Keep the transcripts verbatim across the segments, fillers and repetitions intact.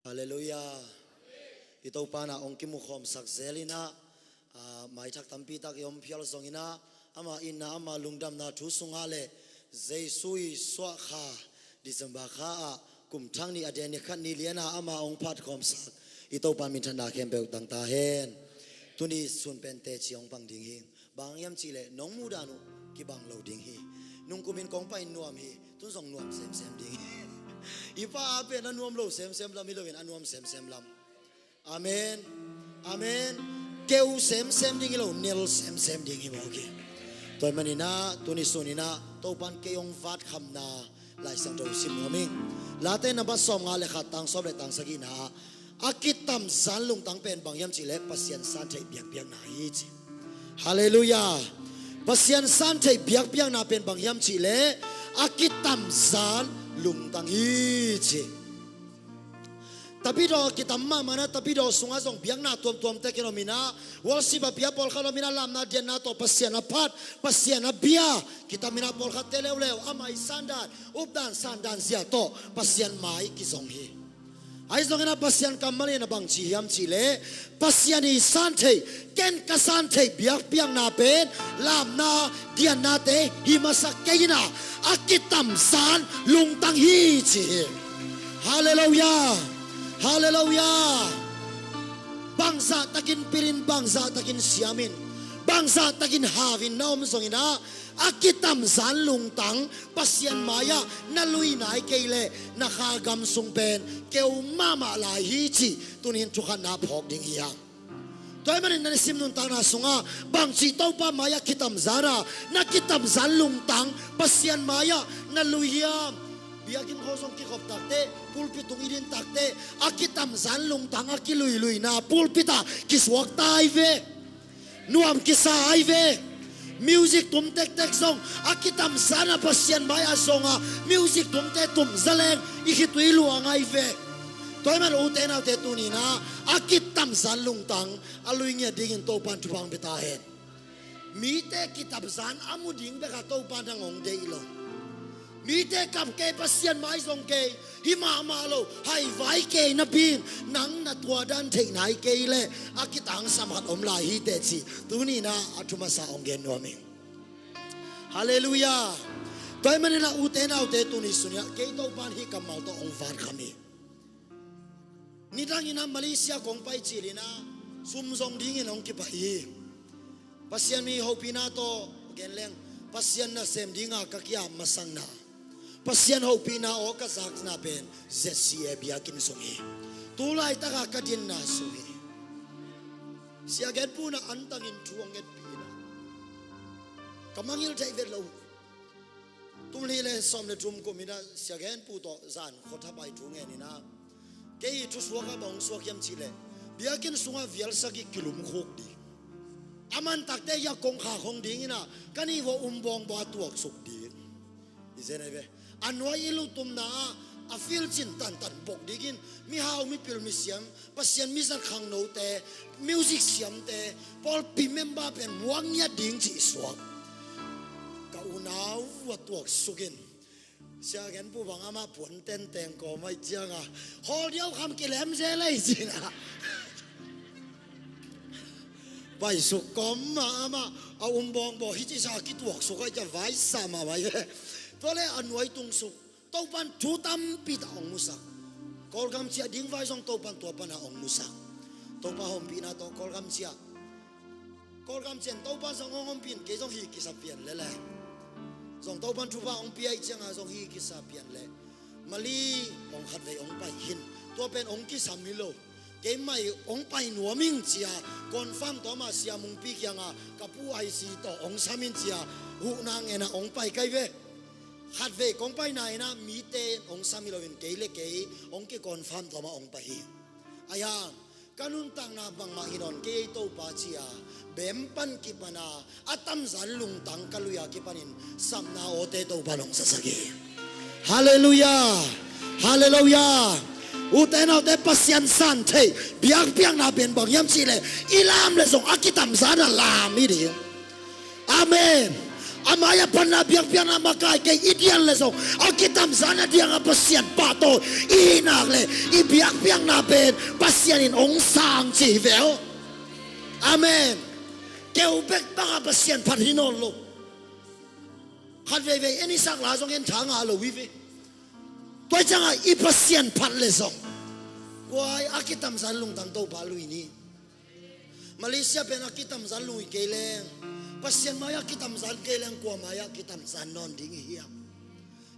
Halleluiah. I Topa in ah hong kimukhawmsak zel in ah, ah, maithak tampi tak i om phial zongin ah, ama itna, ama lungdamna thu sungah le Jesu i suah kha, December kha ah, kum thak nih a deni khat ni lian ah ama hong phatkhawmsak i Topa minthanna khempeuh tang ta hen. Tuni sun pen teci hong pang ding hi. Bang hiam cih leh nong muhdan uh kibang lo ding hi. Nungkumin kong pai nuam hi, tun zong nuam semsem ding hi. I pa a pen a nuam lo semsem lam hi loin a nuam semsem lam. Amen. Amen. Keu semsem ding hi lo, nel semsem ding hi mawk hi. Tua ahih manin ah tuni sun in ah Topan kei hong vatkhamna Lai Siangtho sim nuam ing. Late namba sawmnga le khat, tang sawm le tang sagihna ah, a kitamzan lungtang pen bang hiam cih leh Pasian santheih biakpiakna hi ci. Halleluiah. Pasian santheih biakpiakna pen bang hiam cih leh a kitamzan lungtang hi ci. Tapidaw kitam mahmah in ah, tapidaw sungah zong biakna tuamtuamte ken om in ah, worship a bia pawlkhat om in ah, lamna dianna tawh Pasian a phat, Pasian a bia kitam in ah, pawlkhatte leuleu ama i sandan, updan sandan zia tawh Pasian mai kizong hi. Ahi zongin ah Pasian kammal in ah bang ci hiam cih leh, Pasian i santheih, ken ka santheih biakpiakna pen lamna diannate hi masa kei in ah, a kitamzan lungtang hi ci hi. Halleluiah. Halleluiah. Bangzah takin pilin, bangzah takin siamin, bangzah takin hauin na om zongin ah, a kitamzan lungtang Pasian mai-ah na lui nai kei leh na kha gam sung pen keu mahmah lai hi cih tuni in thukhatna phawk ding hi hang. Tua ahih manin na nisim nuntakna sungah bangci Topa mai-ah kitamzan a, na kitamzan lungtang Pasian mai-ah na lui hiam? Biakinn khawng zong kikhop takteh, pulpit tung i din takteh, a kitamzan lungtang a kiluiluina pulpit ah kisuak ta ai ve. Nuam kisa ai ve. Music tum tektek zong a kitamzan a Pasian mai-ah zong a, music tumte tum zaleng i khitui luang ai ve. Tua ahih man ute naute tuni in ah a kitamzan lungtang a lui ngiat dingin Topan thupha hong pia ta hen. Mite kitamzan a mu ding bek a Topan nang hong deih lo. Mite kap kei, Pasian mai zong kei, hi mahmah lo, haivai kei napi-in nang na tuadan theih nai kei leh a kitangsam khat om lai hi teh ci tuni in ah a thu masa hong gen nuam ing. Halleluiah. Tua ahih manin ah ute naute tuni sun in ah kei Topan hih kammal tawh hong vatkham hi. Nidangin ah Malaysia kong pai cil in ah sum zong dingin hong kipai hi. Pasian mi hopihna tawh gen leng, Pasian nasem dinga ka ki-ap masakna, Pasian hopihna aw ka zakna pen Z C A biakinn sung hi. Tu laitaka ka dinna sung hi. Sia Gen Pu in ah antangin thu hong ngetpih in ah ka mangngilh theih vet lo. Tul nih le sawm le thum kum in ah Sia Gen Pu tawh zan khuathapai thu ngen in ah, kei thusuak ah bang hong suak hiam cih leh, biakinn sungah vial sagih kilumkhuk ding. A man takteh hiah kongkhak hong ding in ah, ka nih vua um bawngbawng a tuaksuk ding. I zen ai ve. A nuai i lutumna ah a filcin tantan bok dingin, mihau, mipil, misiam, Pasian mizat khangnote, music siamte, pawlpi member pen muak ngiat ding cih suak. Ka unau vua tuaksuk in, Sia Gen Pu bang amah puan tenteng kawm ahih ciangah, hawl diau kham kilem zel ei ci-in ah paisuk kawm mah amah a um bawngbawng hi ci sa kituaksuk ahih ciang vaisa mahmah hi ve. Tua leh a nuai tungsuk. Topan thu tampi tak hong musak. Kawlgam ciah ding vai zong Topan tua panah hong musak. Topa hong pihna tawh Kawlgam ciah. Kawlgam ciah in Topan zong hong ompih in, kei zong hi kisa pian lel e. Zong Topan thupha hong pia ahih ciangah zong hi kisa pian lel. Mali hong khatvei hong pai khin. Tua pen hong kisam hi lo. Keimah hong pai nuam ing ci-a confirm tawm a Sia Mungpi kiangah ka pu I C tawh hong sam in ci-a huhna ngen a hong pai kai ve. Khatvei kong paina in ah mite in hong sam hi loin kei le kei hong kiconfirm tawm a hong pai hi. Ahi hang ka nuntakna bangmah hi nawn kei ei Topa ci-a bem pan kipan a, a tamzan lungtang ka lui a kipanin sapna awte Topa in hong sasak hi. Halleluiah. Halleluiah. Ute naute, Pasian santheih biakpiakna pen bang hiam cih leh i lam leh zong a kitamzan a lam hi ding. Amen. A mai-ah panna biakpiakna makai kei i dian le zong, a kitamzan a dianga Pasian pahtawi i hih nak le i biakpiakna pen Pasian in hong sang ci hi ve aw. Amen. Keu bek banga Pasian phat hi nawn lo. Khat veivei en i sak la zong en tha ngah lo hi ve. Tua hi cianga i Pasian phat le zong, kuai a kitamzan lungtang Topa lui ni. Malaysia pen a kitamzan lui kei leng, Pasian mai a kitamzan kei leng, kua mai a kitamzan nawn ding i hiam?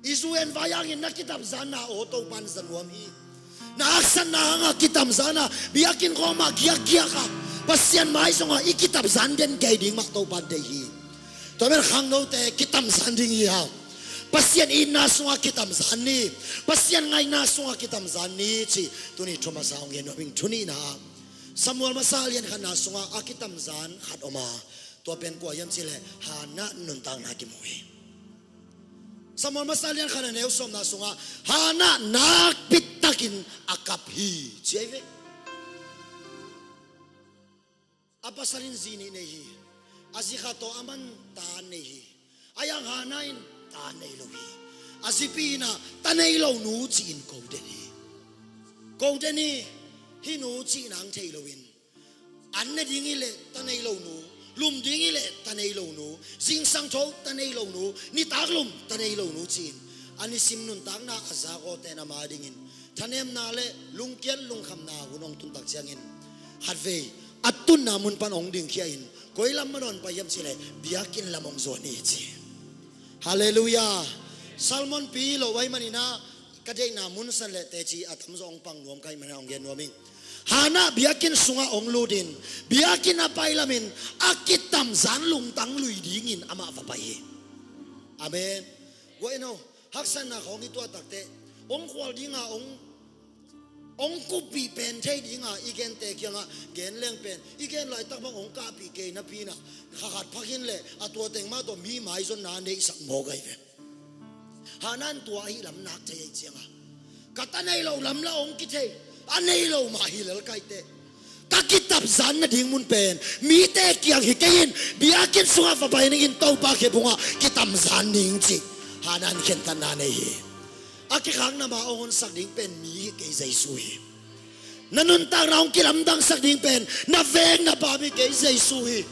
I zu en vai hangin na kitamzanna aw Topan za nuam hi. Na haksatna hanga kitamzanna biakinn khawma giakgiaka Pasian mai zonga i kitamzan den kei ding mah Topan deih hi. Tua men khangnote kitamzan ding hi hau. Pasian itna sunga kitamzan ni. Pasian ngaihna sunga kitamzan ni ci. Tuni thu masa hong gen nuam ing. Thu nihna, Samuel masa lian khatna sunga a kitamzan khat om a, tua pen kua hiam cih leh Hannah nuntakna kimu hi. Samuel masa lian khatna neu sawmna sunga Hannah nakpi takin a kap hi ci ahi ve. A pasal in zi nih nei hi. A zi khat tawh aman ta nei hi. A yang Hannah in ta nei lo hi. A zipi in ah ta nei lo nu ci-in ko den hi. Ko den hi. Hih nu cih nang thei loin, an ne ding hi leh ta nei lo nu, lum ding hi leh ta nei lo nu, zingsang tho ta nei lo nu, nitak lum ta nei lo nu ci-in a nisim nuntakna a zak awte'n ama dingin thanemna le lungkiat lungkhamna hun hong tun tak ciangin, khatvei a tunna mun pan hong dingkhia in, koi lam mah dawn pai hiam cih leh biakinn lam hong zuan hi ci. Halleluiah. Salmon pi lo ahih manin ah ka deihna mun san le teci a tamzaw hong pang nuam ka hih manin ah hong gen nuam ing. Hannah biakinn sungah hong lut in, biakinn a pai lamin a kitamzan lungtang lui dingin amah va pai hi. Amen. Guai no, haksatna khawng i tuah takteh hong khual dinga hong, hong kuppih pen thei dinga i gente kiangah gen leng pen, i gen laitak bang hong kahpih kei napi-in ah, kha khat phak in leh a tua teng mah tawh mi maizonna neihsak mawk ahi ve. Hannah in tua ahi lam nak thei ahih cianga, ka ta nei lo lam la hong kithei, a nei lo mah hi lel ka hi teh, ka kitamzan nading mun pen mite kiang hi kei in, biakinn sungah va pai ning in, Topa khe bungah kitamzan ning ci. Hannah in khentatna nei hi. A kikhakna mah hong honsak ding pen mi hi kei, Jesu hi. Na nuntakna hong kilamdangsak ding pen na veng na pam hi kei, Jesu hi.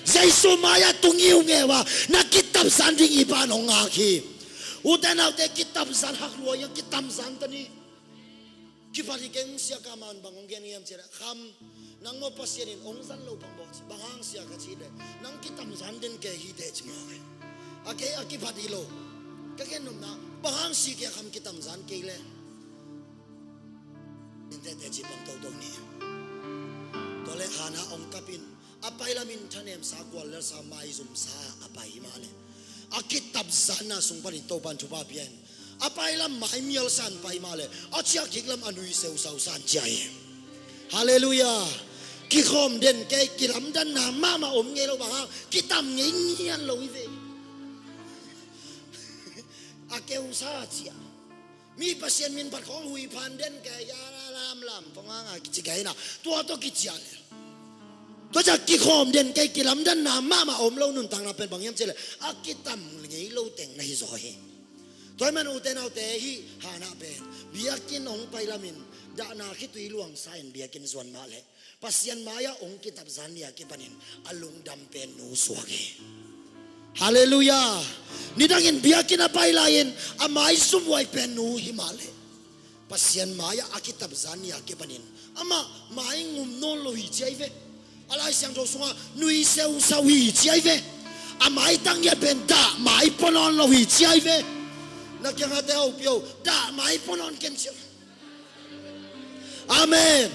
Jesu mai-ah tung ngiungeu a, na kitamzan ding i Pa in hong ngak hi. Ute naute, kitamzan hak lua hi a, kitamzan ta ni. Kiphat hi keng, sia ka man bang hong gen hiam cih leh, Kham, nang maw Pasian in hong zat lo bang baw ci, bang hang sia ka cih leh, nang kitamzan den kei hi teh ci mawk hi. A kei a kiphat hi lo. Ka gen nopna, bang hang si kei a Kham kitamzan kei leh, in teh teci bang toto ni. Tua leh Hannah hong kap in, a pai lamin thanemsa, guallelsa, maizumsa a pai hi mah leh, a kitamzanna sung panin Topan thupha pia in, a pai lam mai mialsa in pai mah leh, a ciah kik lam a nui seusau sa in ciah hi. Halleluiah. Kikhawm den kei, kilamdanna mahmah om ngei lo, bang hang kitam ngei ngian lo hi ve. A keusa ciah. Mi Pasian min phat khawng huiphan den kei, ya la lam lam pong hanga kici kei na, tua tawh kiciah leh. Tua ciah kikhawm den kei, kilamdanna mahmah om lo nuntakna pen bang hiam cih leh, a kitam ngei lo teng na hi zaw hi. Tua ahih man ute naute, hih Hannah pen biakinn hong pai lamin dahna khitui luangsa in biakinn zuan mah leh, Pasian mai-ah hong kitamzan ni a kipanin a lungdam pen nu suak hi. Halleluiah. Nidangin biakinn a pai lai-in a maizumhuai pen nu hi mah leh, Pasian mai-ah a kitamzan ni a kipanin amah mai ngum nawn lo hi ci ahi ve. A Lai Siangtho sungah nui seusau hi ci ahi ve. A maitang ngiat pen dah mai pua nawn lo hi ci ahi ve. Na kiangahte hopih o, dah mai pua nawn ken ci ahi ve. Amen.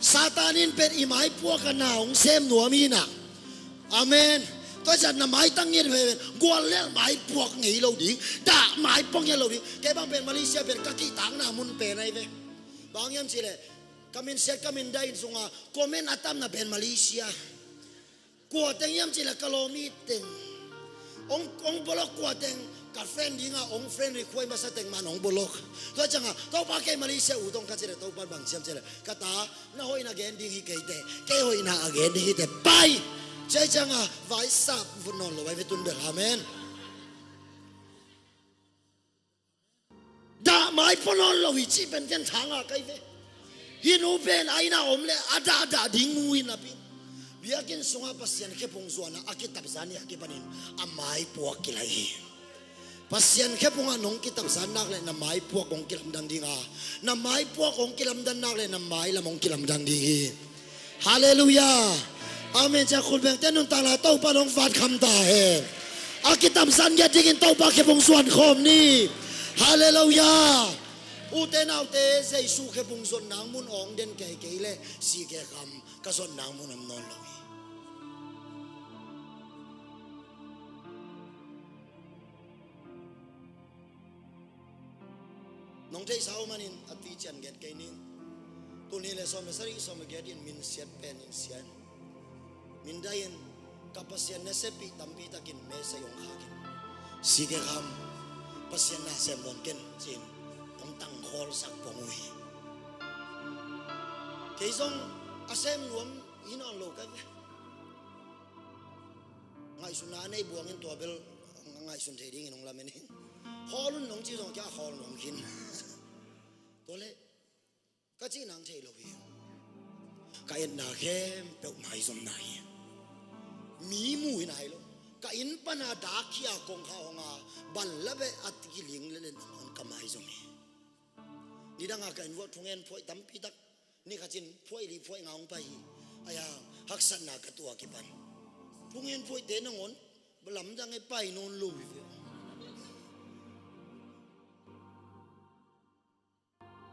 Satan in pen i mai puak a na hong sem nuam hi na. Amen. Tua ciah na maitang ngiat pen guallel mai puak ngei lo ding, dah mai puak ngei lo ding. Kei bang pen Malaysia pen ka kihtakna mun pen ahi ve. Bang hiam cih leh, ka minsiat ka mindai inn sunga comment a tamna pen Malaysia. Kua teng hiam cih leh ka lawm it teng. Hong, hong bolok kua teng, ka friend dinga hong friend request masa teng man hong bolok. Tua cianga Topa, kei Malaysia ut ong ka cih leh Topa in bang ci hiam cih leh, ka ta, na hoihna gen ding hi kei teh, kei hoihna a gen ding hi teh, pai. Cai cianga vai sap vut nawn lo ai ve tun bel. Amen. Dah mai pua nawn lo hi cih pen ken thanga kai ve. Hih nu pen a inn ah om le a dahdah ding mu hi napi. Biakinn sungah Pasian khephung zuan a a kitapzan hi a kipanin a mai puak kilai hi. Pasian khephung ah nong kitapzan nak le na mai puak hong kilamdang ding a, na mai puak hong kilamdang nak le na mai lam hong kilamdang ding hi. Halleluiah. Amen. Ciang khut bengte nuntakna Topa nong vat kham ta hen. A kitamzan ngiat dingin Topa khephung zuan khawm ni. Halleluiah. Ute naute, Jesu khephung zuan nang mun awng den kei kei le si kei kham ka zuan nang mun om nawn lo hi. Nong theihsa uh manin a tician gen kei ning. Tul nih le sawm le sarih sawm le giat in min siat pen in sian. Min dai in ka Pasian na sepih tampi takin mesa yong khakin. Si kei kham Pasian na sem lon ken cin hong tangkhawl sak pong uh hi. Kei zong a sem nuam hi nawn lo ka ve. Ngaihsutna a nei buangin tua bel ngaihsun thei dingin hong lamen hi. Khawl un nong ci zong kia khawl nuam khin. Tua le ka ci nang thei lo hi. Ka etna khempeuh maizomna hi. Mi mu hi nai lo. Ka inn pana dak khia kong kha honga ban la beh a kiling le le nang hon ka maizom hi. Nidanga ka inn vuah thungen phuaih tampi tak ni khatin phuaih li phuaih nga hong pai hi. Aya haksatna ka tuak kipan thungen phuaihte nangawn lamdang e pai nawn lo hi ve.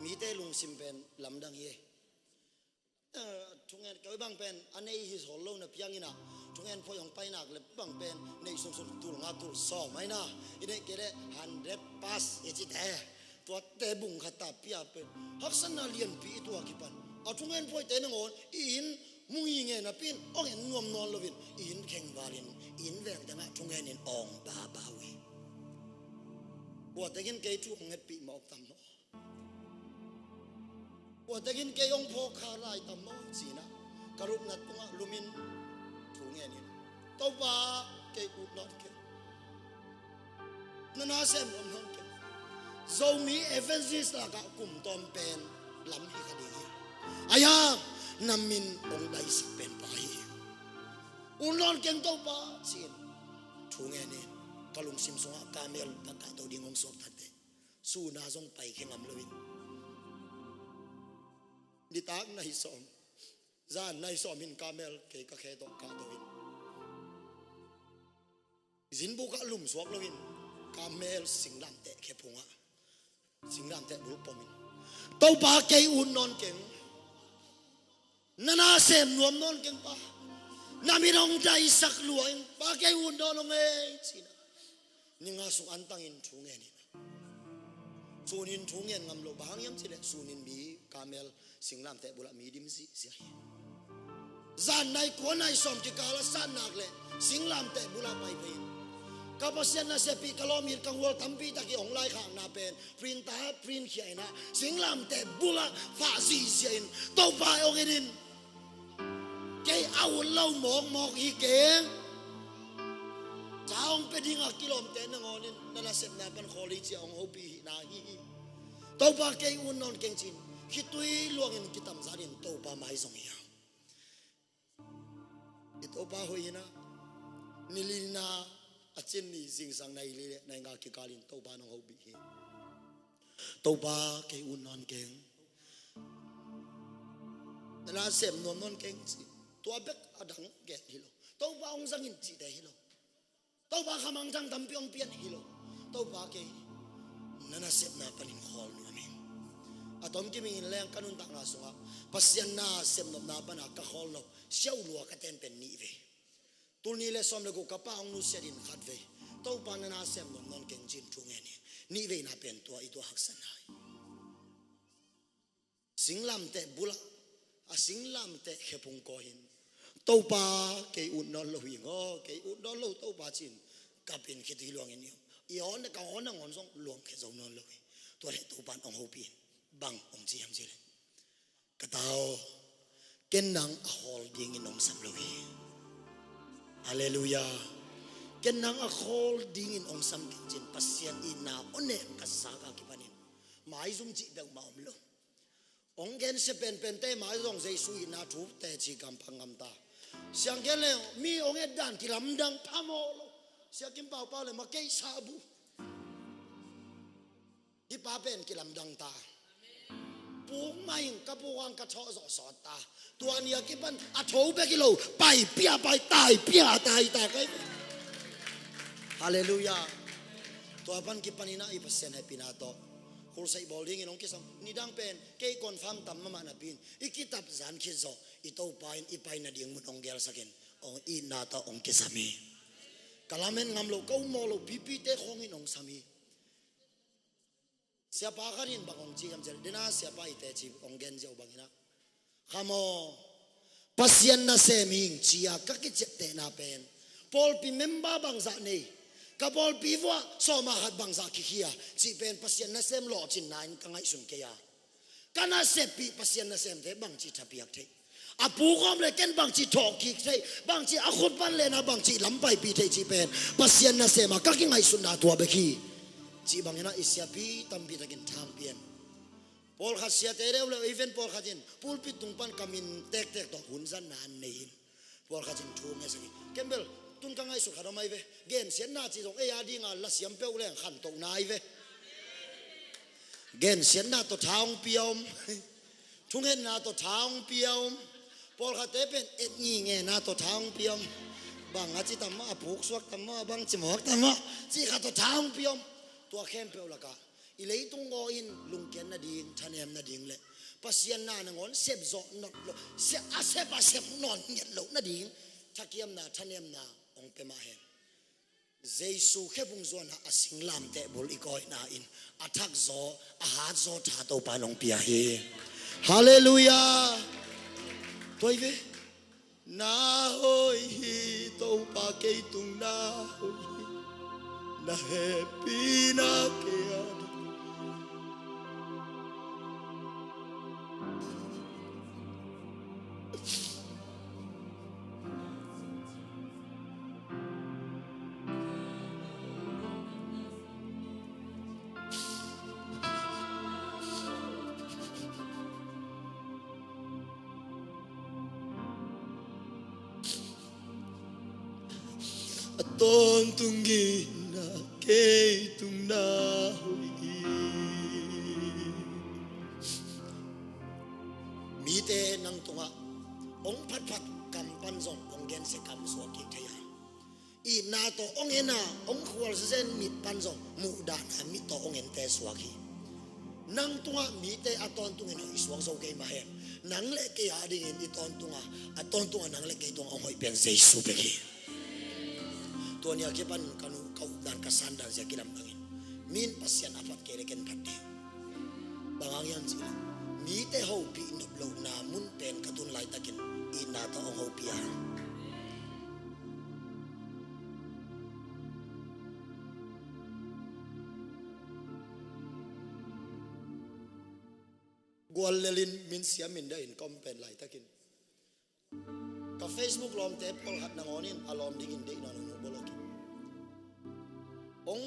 Mite lungsim pen lamdang hi e. Thungen keu bang pen a nei hi sawl lo na piangin ah thungen phuaih hong painak le bang pen nei sungsun tul nga tul sawm aina i nei kei le hundred pass i ci te. Tuate bung khat ta pia pen haksatna lianpi i tuak kipan a thungen phuaihte nangawn i inn mu hi nge napi in awng en nuam nawn loin i inn khengvalin i inn veng tengah thungen in awng baba uh hi. Kuatekin kei thu hong hepih mawk tam maw? Kuatekin kei hong phawk kha lai tam maw? Cinah ka lupna tungah lumin thu ngenin Topa kei ut nawn kei. Na nasem om hong kei. Zomi evangelist lakah kum tawm pen lam hi kha ding hi. Ayang na min hong daisak pen pa hi. Ut nawn keng Topa cin thu ngenin ka lungsim sungah kamel ka kahto ding hong suak thate. Suna zong pai khe ngam loin nitak nai sawm zan nai sawm in kamel kei ka khe tawh kahto in zinbuk ah lum suak loin kamel singlamteh khe phungah singlamteh bulh pomin Topa kei ut nawn keng. Na nasem nuam nawn keng pa. Na min hong daisak lua ing pa kei ut nawn lo ngei cina. Ni nga sung antangin thu ngen hi. Sunin thu ngen ngam lo bang hang hiam cileh sunin mi kamel singlamteh bulah mi dim zihziah hi. Zan nai kua nai sawm kikal a sat nak le singlamteh bulah pai pei in ka Pasian na sepih ka lawm it ka ngual tampi taki hong laikhakna pen printa print khia inah singlamteh bulah fah zihziah in Topa hong in in kei a ut lo mawkmawk hi keng. Ca hong pia dingah kilawmte nangawnin na nasepna pan khawl hi cia hong hopih hihna hi hi. Topa kei ut nawn keng cin khitui luangin kitamzanin Topa maizong hi a. I Topa hoih hina ni lina a cin ni zingsang nai li le nai nga kikalin Topa nong hopih hi. Topa kei ut nawn keng. Na nasem nuam nawn keng ci. Tua bek a dang gen hi lo. Topa hong zangin cihte hi lo. Topa khamangthang tampi hong pian hi lo. Topa kei na nasepna panin khawl nuam hi. A tom kimingin leng ka nuntakna sungah Pasian nasem nopna pana ka khawl lo siau lua ka ten pen nih ve. Tul nih le sawm le guk ka pa hong nusiat in khat vei Topa na nasem nuam nawn keng cin thu ngen hi. Nih veina pen tua i tua haksatna hi. Singlamteh bulah a singlamteh khephung kawi hin Topa kei ut nawn lo hi ngaw kei ut nawn lo Topa cin kapin khitui luangin i hon ka hon nangawn zong luang khe zo nawn lo hi. Tua le Topa in hong hopih in bang hong ci hiam cileh ka tau ken nang a hawl dingin hong sam lo hi. Halleluiah. Ken nang a khawl dingin hong sam kei cin, Pasian itna hong nem ka sa ka kipanin maizum cih peuhmah om lo. Hong gensia penpente mai zong Jesu itna thu teci gampang ngam ta. Siang gen le mi hong et dan kilamdang phamawh lo. Sia Kim Pau Pau le ma keisa bu. Hih pa pen kilamdang ta. Puk mah in ka puk ang ka thawh zawh sawt ta. Tua ni a kipan a tho bek hi lo, pai pia pai, tai pia tai ta kai. Halleluiah. Tua pan kipan in ah i Pasian hehpihna tawh khulsaih bawl dingin hong kisam. Nidang pen kei confirm tam mahmah napi-in i kitap zan khit zawh i Topa in i pai nading mun hong gelsak in, hong itna tawh hong kisam hi. Ka lamen ngam lo, ka ummawh lo pipite khawngin hong sam hi. Siapa khat in bang hong ci hiam cih leh, dena siapa i teci hong gen ziau bangin ah, kham aw, Pasian nasem hing ci-a ka kiciaptehna pen pawlpi member bangzah nei, ka pawlpi vuah sawma khat bangzah kikhia cih pen Pasian nasem lawhcinna in ka ngaihsun kei a, ka naseppih Pasian nasemte bangci thapiak theih, a pukawm le ken bangci thawhkik theih, bangci a khut pan lena bangci lampaipih theih cih pen Pasian nasem a ka kingaihsutna tua bek hi. Cih bangin ah i siapi tampi takin thang pian. Pawlkhat siate deuh le event pawlkhat in pulpit tung pan ka min tektek tawh hunzatna an nei in, pawlkhat in thu ngesak hi. Ken bel tun ka ngaihsut khat om ahi ve. Gensiatna cih zong ei a dinga lasiam peuh leng khantohna ahi ve. Gensiatna tawh tha hong pia om. Thungetna tawh tha hong pia om. Pawlkhatte pen et ngingena tawh tha hong pia om. Bang a ci tam maw, a puksuak tam maw, a bangci mawk tam maw, cih khat tawh tha hong pia om. Tua khempeuh lakah i leitung aw in lungkiat nading, thanem nading le Pasian na nangawn sep zawh nawn lo, sep, a sep a sep nawn nget loh nading thakiamna, thanemna hong pia mah hen. Jesu khephung zuanah a singlamteh bul i kawina in a thakzaw, a hatzaw tha Topa in hong pia hi. Halleluiah. Tua hi ve. Na hoih hi Topa, kei tung na hoih hi. Na hehpihna kei a ding. A tawntung in na kei tung na hoih hi. Mite nang tungah hong phatphat kam pan zong hong gensia kam suak kik thei a, itna tawh hong en a, hong khualzen mit pan zong muhdahna mit tawh hong ente suak hi. Nang tungah mite a tawntungin hoih suak zo kei mah hen. Nang le kei a dingin i tawntungah, a tawntungah nang le kei tungah hong hoih pen Jesu bek hi. Tua ni a kipan ka nu ka updan ka sandan zia kilamdangin min Pasian a phat kei le ken phat ding. Bang hang hiam cih leh mite hopih nop lohna mun pen ka tun laitakin itna tawh hong hopih a. Guallelin min siam min dahin ka om pen laitakin ka Facebook lawmte pawlkhat nangawnin a lawm dingin deih nawn lo, nu Bawlawkin. Hong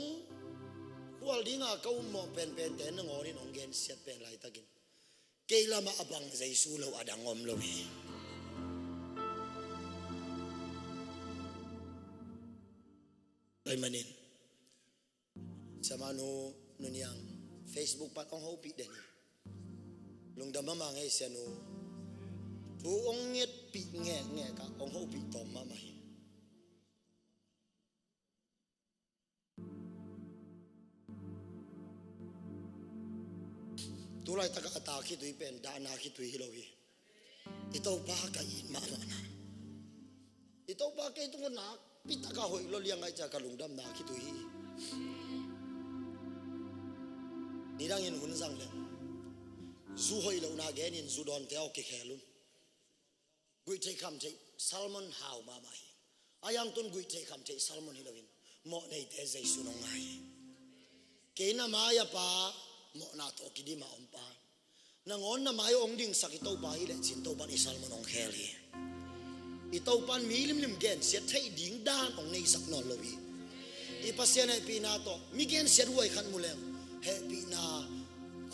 khual dinga ka ummawh penpente nangawnin hong gensiat pen laitakin kei lamah a bang Jesu lo a dang om lo hi. Tua ahih manin Siamah nu, Nu Niang, Facebook pan hong hopih den hi. Lungdam mahmah ngei sianu. Thu hong ngetpih ngekngek ah hong hopih tawm mahmah hi. Tu laitakah a ta khitui pen dahna khitui hi lo hi. I Topa ka it mahmahna. I Topa kei tungah nakpi taka hoih lo liang aih ciah ka lungdamna khitui hi. Nidangin hun zang leng zu hoih lohna genin zu dawnte aw kikhel un. Guihtheih khamtheih sermon hau mahmah hi. A yang tun guihtheih khamtheih sermon hi loin mawhneite Jesu nong ngai hi. Kei na mai a pa, mawhna tawh kidim a om pa, nangawn na mai hong dingsak i Topa hi leh cin Topa in i sermon hong khel hi. I Topa'n mi limlim gensiat theih ding dan hong neisak nawn lo hi. I Pasian hehpihna tawh mi gensiat huai khat mu leng, hehpihna,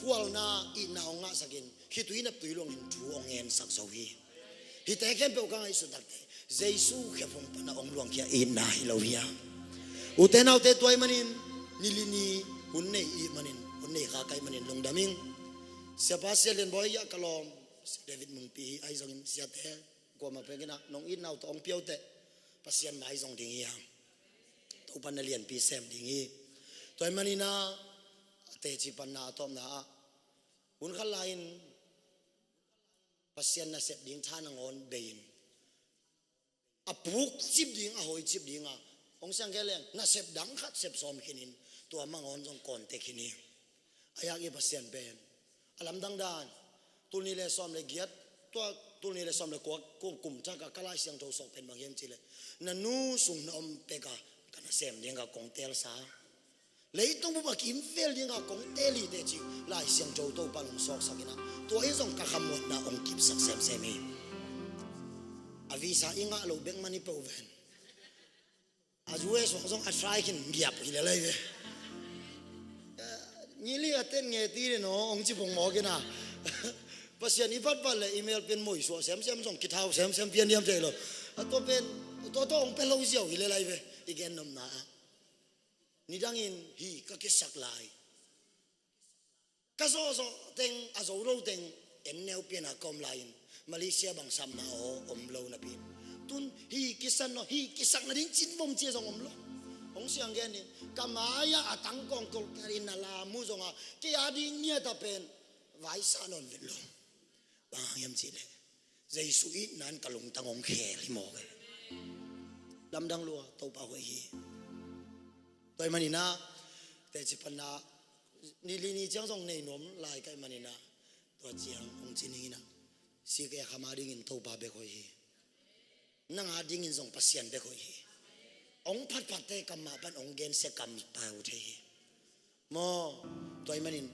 khualna, itna hong ngahsakin khitui naptui luangin thu hong ngensak zo hi. Hihte khempeuh ka ngaihsut takte Jesu khephung pana hong luangkhia itna hi lo hi a. Ute naute, tua ahih manin nili ni hun nei i hih manin, hun nei kha ka hih manin lungdam ing. Siapa Sia Lian Bawi ah ka lawm, Sia David Mungpi hi, ahi zongin siate kuamah peuh in ah nong itna uh tawh hong pia uh teh Pasian mai zong ding hi hang. Topa'n na lianpi sem ding hi. Tua ahih manin ah a teci panna a tawpna ah hun khat lai-in Pasian nasep ding tha nangawn bei-in a puk cip ding, a hoi cip ding a hong siang kei leng nasep dang khat sep sawm khinin tua mangawn zong kawnte khin hi. A yak i Pasian pen a lamdang dan, tul nih le sawm le giat, tua tul nih le sawm le kua kum, kum thak a ka Lai Siangtho sawk pen bang hiam cih leh, na nu sung na om pek a ka nasem ding a kong telsa, leitung bup a kimvel ding a kong tel hi teh ci Lai Siangtho Topa'n hong sawksak in ah tua in zong ka khamuanna hong kipsak semsem hi. A visa i ngah loh bek man hi peuh ven. A U S hong zong a try khin giap hi lel lai ve. Ngili a ten nge ti le no hong ci pong mawk in ah Pasian i phatphat le email pen moi suah semsem zong kithau semsem pian diam thei lo. A tua pen tua tawh hong pia lo ziau hi lel lai ve. I gen nopna ah nidangin hih ka kisak lai, ka zawhzawh teng, a zo lo teng en neu pian a ka om lai-in Malaysia bang sapna aw om lo napi-in tun hih kisan aw, hih kisak nading cin vom cia zong om lo. Hong siang gen in ka mai-ah a tangkawng tolh kialin na lam uh zong a kei a ding ngiat a pen vaisa nawn vet lo. Bang hang hiam cih leh Jesu itna in ka lungtang hong khel hi mawk e. Lamdang lua, Topa hoih hi. Tua ahih manin ah teci panna nili ni ciang zong nei nuam lai ka hih manin ah tua ciang hong ci ning in ah, sik e, kham a dingin Topa bek hoih hi. Nang a dingin zong Pasian bek hoih hi. Hong phatphatte kam mah pan hong gensia kam pau thei hi. Maw, tua ahih manin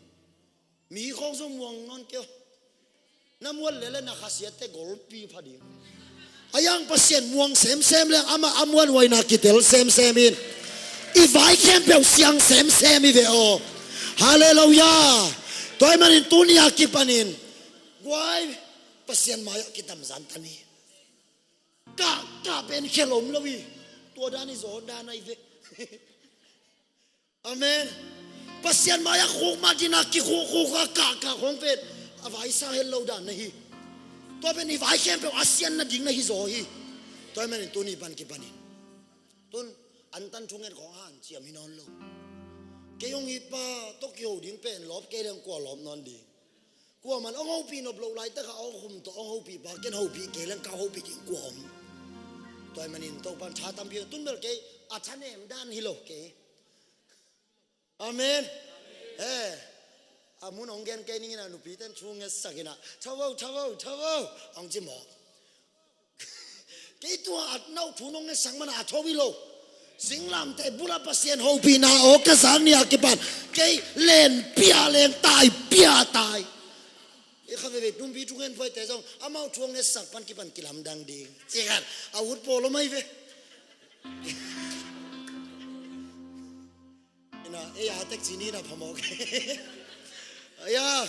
mi khawng zong muang nawn kei aw. Na muat lele na khasiatte golpi pha ding. A yang Pasian muang semsem le amah a muanhuaina kitel semsem in i vai khempeuh siang semsem hi ve aw. Halleluiah. Tua ahih manin tuni a kipanin guai Pasian mai-ah kitamzan ta ni. Kah, kah pen khel om lo hi. Tua dan i zaw dan ahi ve. Amen. Pasian mai-ah khukmah dingin a kikhukkhuk a kahkah khawng pen a vaisa hel lo dan na hi. Tua pen i vai khempeuh a sian nading na hi zaw hi. Tua ahih manin tuni pan kipanin tun antan thungen khawng hanciam hi nawn lo. Kei hong hi pa tawh kiho ding pen lawp kei leng kua lawp nawn ding? Kuaman hong hopih nop loh laitak a hong khum tawh hong hopih pa ken hopih kei leng ka hopih ding kua om? Tua ahih manin Topa'n tha tampi tun bel kei a thanem dan hi lo kei. Amen. He. A mun hong gen kei ning in a nupite'n thu ngetsak in a, "Tha vo, tha vo, tha vo," hong ci maw? Kei tua a nau thu nong ngetsak man a tho hi lo. Singlamteh bul a Pasian hopihna aw ka zak ni a kipan kei len pia leng tai pia tai. I kha veve tumpi thungen phuaite zong amau thu hong ngetsak pan kipan kilamdang ding. Ci khat a ut pawl om ahi ve. Ina, ei a tek ci ni na phamawk. Aya.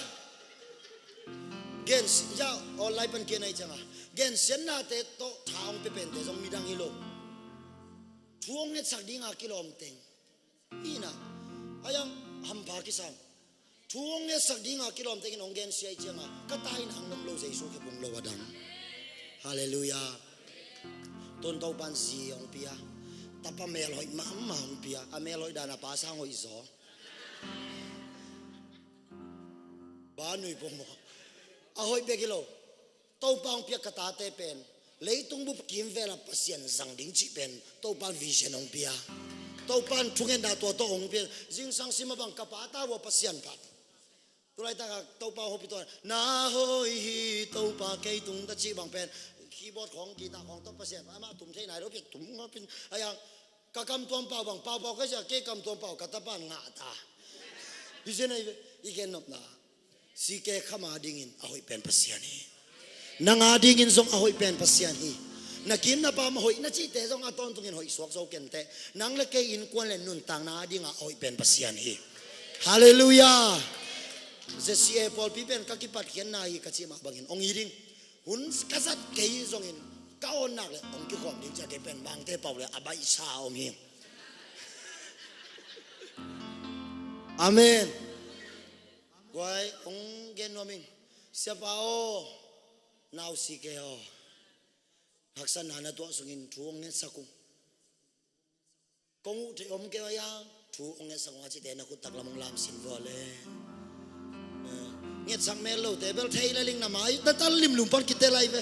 Gen, ya, online pan kian ahi cianga gensiatnate tawh tha hong pia pente zong midang hi lo. Thu hong ngetsak dinga kilawm teng. Ina, ayang hampha kisam. Thu hong ngetsak dinga kilawm tengin hong gensia ahi cianga ka ta in hang nom lo Jesu khe bung lo a dang. Halleluiah. Tun Topa'n zi hong pia. Tapa melhoih mahmah hong pia. A melhoih dan a pa sang hoih zaw. Ba nui pong maw? A hoih bek hi lo. Topa hong piak ka tate pen leitung bup kimvel a Pasian zang ding cih pen Topa'n vision hong pia. Topa'n thungetna tua tawh hong pia. Zingsang sim a bang ka pa ta vua Pasian phat. Tulaitak a Topa hong hopih tua na hoih hi Topa kei tung ta cih bang pen keyboard khawng guitar khawng tawh Pasian amah tum thei nai lo pi tum ngawpin a yang ka kam tuam pau bang pau pau ka zia kei kam tuam pau ka tapa'n ngah ta. Hi zen ahi ve. I gen nopna. Sike kham a dingin a hoih pen Pasian hi. Nang a dingin zong a hoih pen Pasian hi. Na kim na pam hoih na cihte zong a tawntungin hoih suak zo kenteh. Nang le kei innkuan le nuntakna a dingah a hoih pen Pasian hi. Halleluiah. Z C A pawlpi pen ka kipatkhiatna hi ka cih mah bangin hong hi ding. Hun ka zat kei zongin ka awnnak le hong kikhawm ding cia kei pen Mangte pau le a baihsa om hi. Amen. Guai, hong gen nuam ing. Siapa aw, nau si kei aw. Haksatna na tuah sungin thu hong ngetsak ung. Kong uh theih om kei a, thu hong ngetsak ung a cihte na khut taklam hong lamsin vua le. Eh, ngetsak mel lote bel thei le ling na mai, na tal limlum pan kite lai ve.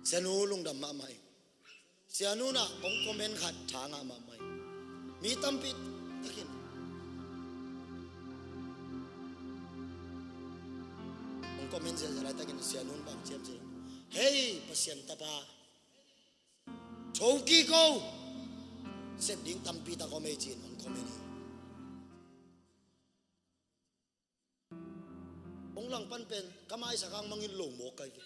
Sianu lungdam mahmah ing. Sianu na hong comment khat tha ngah mahmah ing. Mi tampi takin hong comment ziahziah laitakin Sianu bang ciam ci. Hei, Pasian tapa. Tho kik o. Sep ding tampi tak om ei ci-in hong comment hi. Hong langpan pen ka maisak hang mangil lo mawk kai ve.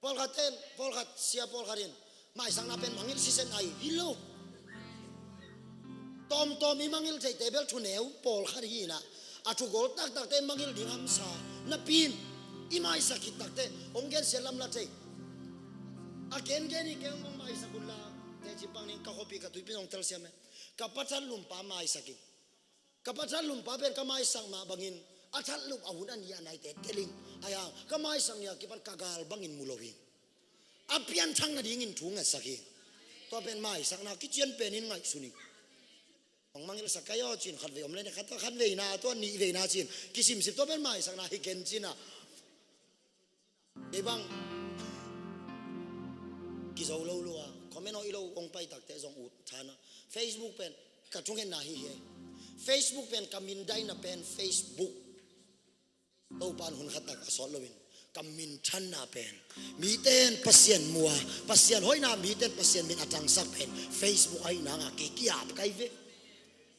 Pawlkhat ten, pawlkhat sia pawlkhat in maisakna pen mangil sisen ai hi lo. Tawmtawm i mangil theite bel thuneu pawlkhat hi inah, a thugol taktakte mangil ding hamsa napi-in i maisak khit takte hong gensia lamla thei. A gengen hi keng hong maisak unla teci pangning ka khuapi ka tuipi hong telsiam e. Ka pathat lumpa maisak ing. Ka pathat lumpa pen ka maisak mah bangin a that lum a hun a nih a naite teling. Aia ka maisak nih a kipan ka gal bangin mu lo hi. A pianthak nadingin thu ngetsak hi. Tua pen maisakna kician penin ngaihsun hi. Hong mangilsak kai aw cin khat vei om le ne khat, khat veina tua nih veina cin kisimsim tua pen maisakna hi ken cina. Kei bang kizo lo lua comment aw i lo hong pai takte zong ut thana. Facebook pen ka thungetna hi hi. Facebook pen ka mindaina pen Facebook. Topan hun khat tak a sawt loin ka minthanna pen miten Pasian mua, Pasian hoihna miten Pasian min a tangsak pen Facebook ahi nanga kei kiap kai ve.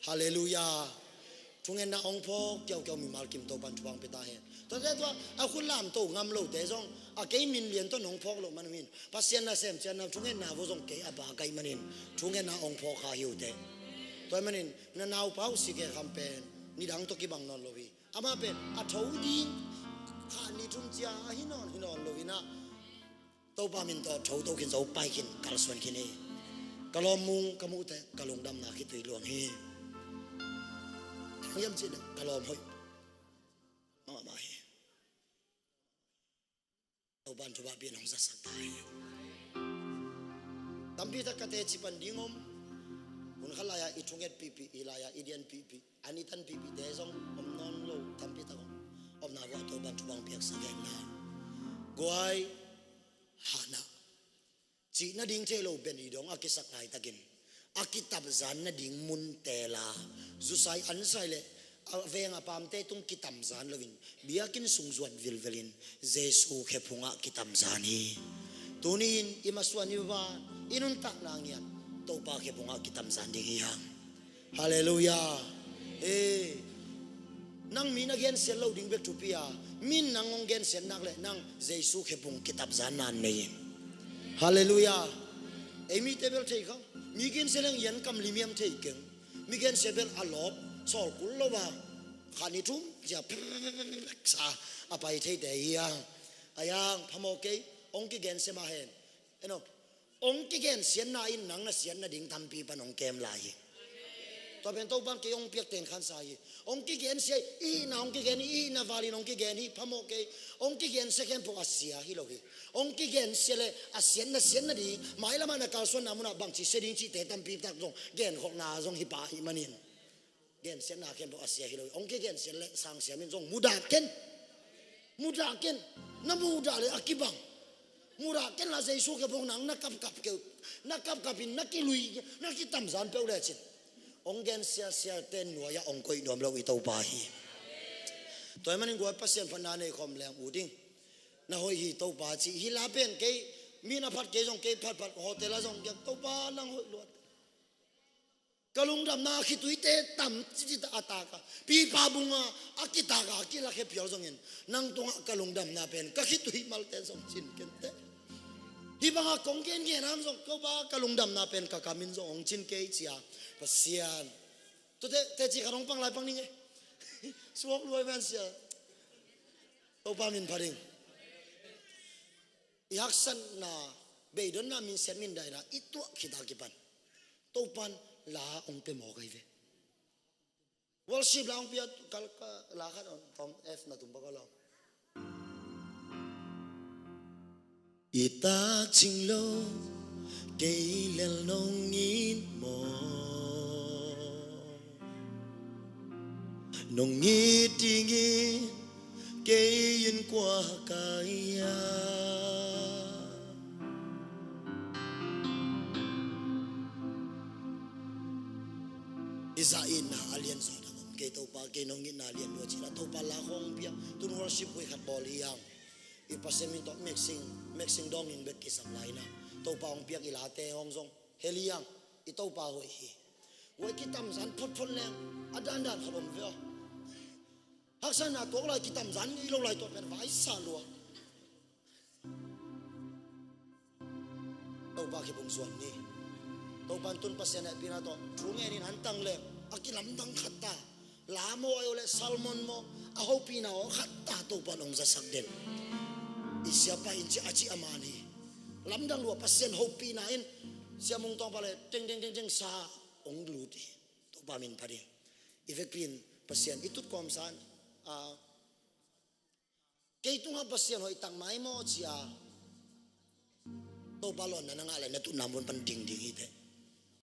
Halleluiah. Thungetna hong phawk kiaukiau mimal kim Topan thupha hong pia ta hen. Tuate tua a khut lamto ngam lote zong a kei min lian tawh nong phawk loh man uh hin Pasian nasem cianna thungetna vo zong kei a ba kai manin thungetna hong phawk kha hi uh teh. Tua hi manin na naupa uh si kei kham pen nidang tawh kibang nawn lo hi. Amah pen a tho ding kha ni thum cia a hi nawn hi nawn lo inah Topa min tawh tho to khin zo pai khin kalsuan khin hi. Ka lawm mung ka muhte ka lungdamna khitui luang hi. Thang hiam cih le ka lawm hoih mahmah hi. Topan thupha pian hong zatsak ta hi. Tampi tak ka teci pan ding om. Hun khat lai-ah i thunget pihpih, i lai-ah i dian pihpih, an i tan pihpihte zong om nawn lo tampi tak om. Omna vuah Topan thupha hong piaksak hen la. Guai, hahna cih nading thei lo ben i dong a kisak laitakin a kitapzan nading mun tela zusai ansai le a veng a pamte tung kitamzan loin biakinn sung zuat vilvelin Jesu khephungah kitamzan hi. Tuni-in i masuan i van i nuntakna ngiat Topa khephungah kitamzan ding hi hang. Halleluiah. Eh, nang mi na gensiat lo ding bek thupi a, min nang hong gensiat nak le nang Jesu khephung kitapzan nan nei in. Halleluiah. Ei mite bel thei kha. Mi gensiat leng yan kam limiam thei keng. Mi gensiat bel a lawp sawl kul lo a kha ni thum cia sa a pai theite hi a. A yang phamawh kei hong kigensia mah hen. Eno. Hong kigensiatna in nang na siatna ding tampi pan hong kem lai hi. Tua pen Topan kei hong piak ten khansa hi. Hong kigensia i hihna hong kigen hi, i hihna valin hong kigen hi, phamawh kei. Hong kigensia khempeuh a sia hi lo hi. Hong kigensia le a siatna siatna ding mailamah na kalsuanna munah bangci sia ding cihte tampi tak zong genkholhna zong hi pah hi manin. Gensiatna khempeuh a sia hi lo hi. Hong kigensiat le sangsiam in zong mudah ken. Mudah ken. Na mudah le a kibang. Mudah ken la Jesu khephung nang na kapkap keu. Na kapkap in na kilui na kitamzan peuh lecin hong gensiasia ten nuai-ah hong koih nuam lo i Topa hi. Tua hi manin guai Pasian phatna nei khawm leng uh ding. Na hoih hi Topa ci hi la pen kei mi na phat kei zong kei phatphat hotel a zong kiak Topa nang hoih luat. Ka lungdamna khituite tam cita a taka pipa bunga A kitak a kilak he pial zongin, nang tungah ka lungdamna pen ka khitui malte zong cin kei inteh. Hih banga kong gen gen hang zong, Topa ka lungdamna pen ka kamin zong hong cin kei ci a, Pasian. Tute, teci khat hong pang lai pang ning e. Suak luai men sia. Topa min pha ding. I haksatna, beidonna, minsiat mindaina i tuah khit a kipan Topan la hong pia mawk ahi ve. Worship la hong pia, kal ka la khat on, tom F na tum bak a lo. I tak cing lo, kei lel nong it maw? Nong it dingin, kei in kua ka hi a? I zah itna a lian zaw dak om kei Topa, kei nong itna lian lua cila Topa la hong pia, tun worship hui khat bawl hi hang. I Pasian min tawh mixing, mixing dawngin bek kisam lai na. Topa hong piak i late hong zong hel hi hang, i Topa hoih hi. Huai kitamzan photphot leng, a dandan khat om ve aw. Haksatna tuak lai kitamzan i lo lai tuah pen vai sa lua. Topa kibung zuan ni. Topan tun Pasian hehpihna tawh thu ngenin hantang leng a kilamdang khat ta. La maw ai o le sermon maw, a hopihna aw khat ta Topa long zasak den. I siapa in ci a ci a man hi. Lamdang lua Pasian hopihna in siamung tawng pa le teng teng teng teng sa ong lut hi. Topa min pha ding. I vekpi in Pasian i tut kawmsan, a, kei tungah Pasian hoih tak mai maw ci a, Topa lawnna na ngah le na tutna mun pan dingding hi teh.